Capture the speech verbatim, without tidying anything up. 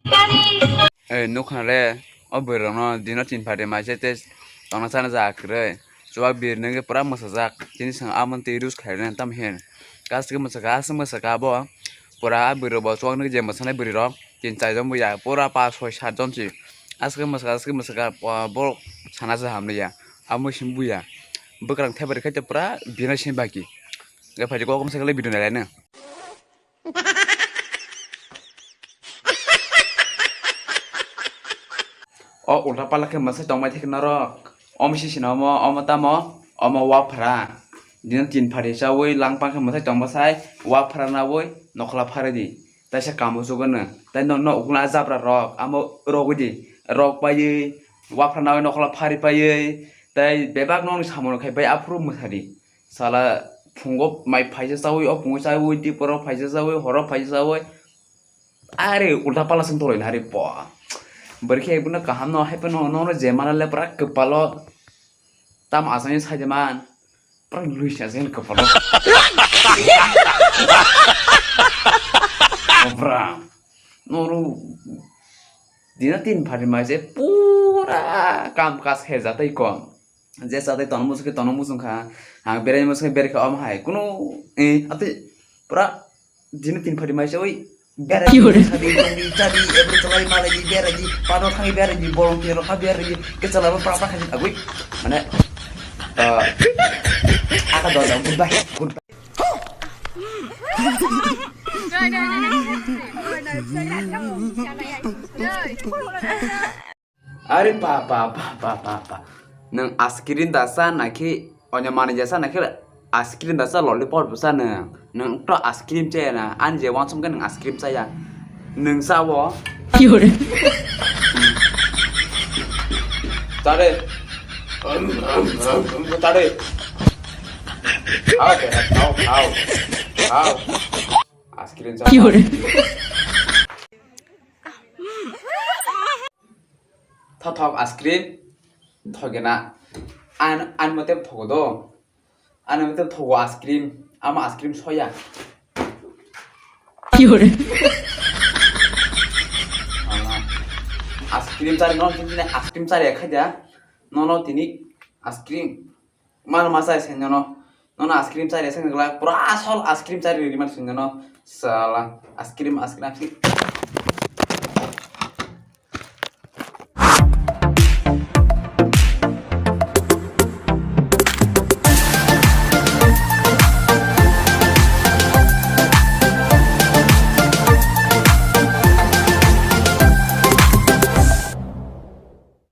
Ei, nukha re, o bwrwirokno dino tin phaidi maise tei tongna chana jaga kwrwi. Chuwak bir nungwi pura mwsajak. Chini swng amo twi rus khlainai tamo hin. Aswk mwsakha, aswk mwsakha abo. Pura a bwrwirok bo chuwak nungwi je mwsanai bwrwirok tin char jon buya. Pura pas soi sat jon si. Aswk mwsakha, aswk mwsakha, bo sana se hamliya. Amo sim buya. Bwkrang thepari khe pura bini sim baki. Ga phaidi kok mwsakha le video nai laino. O ulta pala khe mwsai tongbai thik norok. Omo si sina omo, omo tamo, omo waphra. Dino tin phaidi chaui langpang khe mwsai tongba sai waphra naui nokhla phari di. Taisa kamo chugano. Tai no, no ukla jabra rok, amo rogwi di. Rok paiwi waphra naui nokhla phari paiwi. Tai bebak nokni samung khai bai aphuru mwsadi. Sala phungo mai phaisa chaui, o phungo chaui, diporo phaisa chaui, horo phaisa chaui. Are ulta pala sung toloi nari po. Bwrwi khe ebono kaham no, hai phano nono je mana le pura kwpalo. Tam asani sai de man. Pura lui sa jeng kwpalo. Pura. Nono dina tin phaidi maise pura kam kas heja tei kom. Je sa tei tono musu khe tono musu kha. Ang berai musu khe berai kha om hai. Kuno, eh, ate pura dini tin phaidi maise oi. Berai. Ki hore? Sadi, tongdi, chadi, ebri chalai malai di, berai di, pado thangi berai di, bolong tiro kha berai di, kechala ba pura pakha di agui. Mane, eh, aka doda, goodbye, goodbye. Are pa pa pa pa pa pa. Nwng ice cream da sa na khe, onyo manwi da sa na khe ice cream da sa, lollipop da sa nwng. Nwng to ice cream chaya na, ani je wansong khe nwng ice cream chaya. Nwng sa wo. Ki hore? Tare. Tare. Khao, khao, khao. Khao. Ice cream sa. Ki hore? Thothok ice cream. Thogena. An, an mote thogo do. An mote thogo ice cream. Ama ice cream soya. Ki hore? Ice cream chari no, ice cream chari khaja. No, no, tini ice cream. Mano masa se nono. Nono ice cream chari se ngla. Pura asol ice cream chari ri man se nono. Sala. Ice cream, ice cream, ice cream.